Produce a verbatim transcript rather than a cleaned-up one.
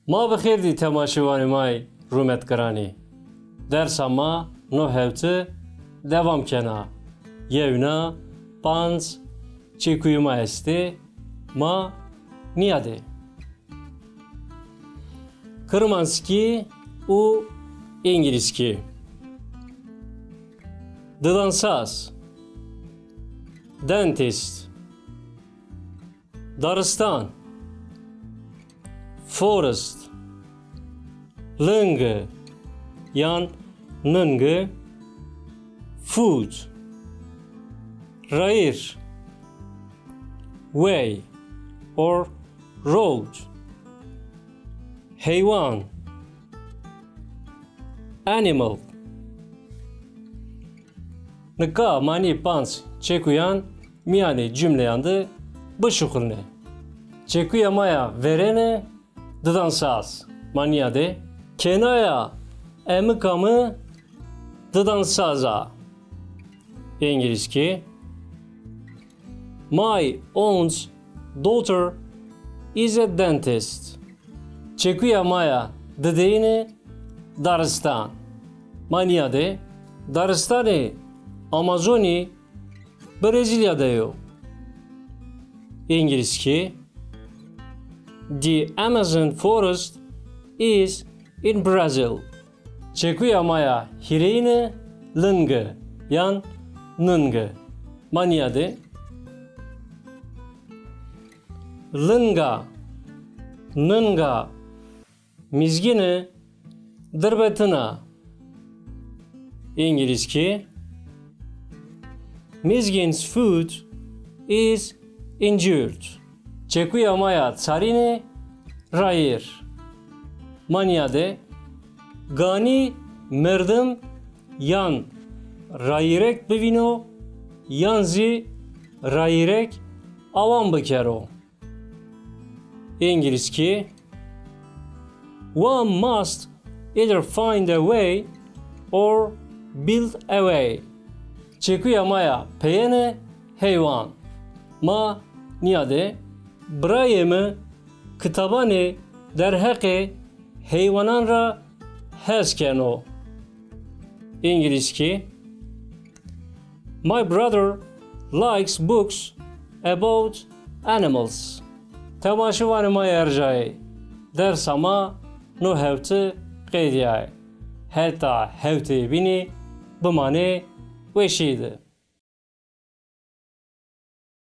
Ma bi xêr dî temaşevanê ma yê rûmetgiranî. Dersa ma no hewti dewam kena. Yewna panc çekuyê ma estê, ma nîyadê. Kirmanckî û îngilîzkî. Didansaz, dentist. Daristan, forest. Lingi yan ningi, foot. Rayîr, way or road. Heywan, animal. Nika ma nî panc çekuyan mîyanê cumleyan de bişuxulnê. Çekuya ma ya verêne didansaz. Ma nîyadê. Kênaya emika mi didansaz a. Îngilîzkî. My aunt's daughter is a dentist. Çekuya ma ya dideyîne daristan. Ma nîyadê. Daristanê Amazonî Brezîlya de yo. Îngilîzkî. The Amazon forest is in Brazil. Çekuya ma ya hîrêyine lingi yan ningi. Ma nîyadê. Linga, ninga, mizgîne dirbetin a. Îngilîzkî. Mizgin's foot is injured. Çekuya ma ya çarîne rayîr. Ma nîyadê. Ganî merdim yan rayîrek bivîno yan zî rayîrek awan bikero. Îngilîzkî. One must either find a way or build a way. Çekuya ma ya peyêne heywan. Ma nîyadê. Birayê mi kitabanê derheqê heywanan ra hes keno. Îngilîzkî. My brother likes books about animals. Temaşevanê ma yê erjayê, dersa ma no hewti qedîyayê. Heta hewteyê bînî bimanê weşî de.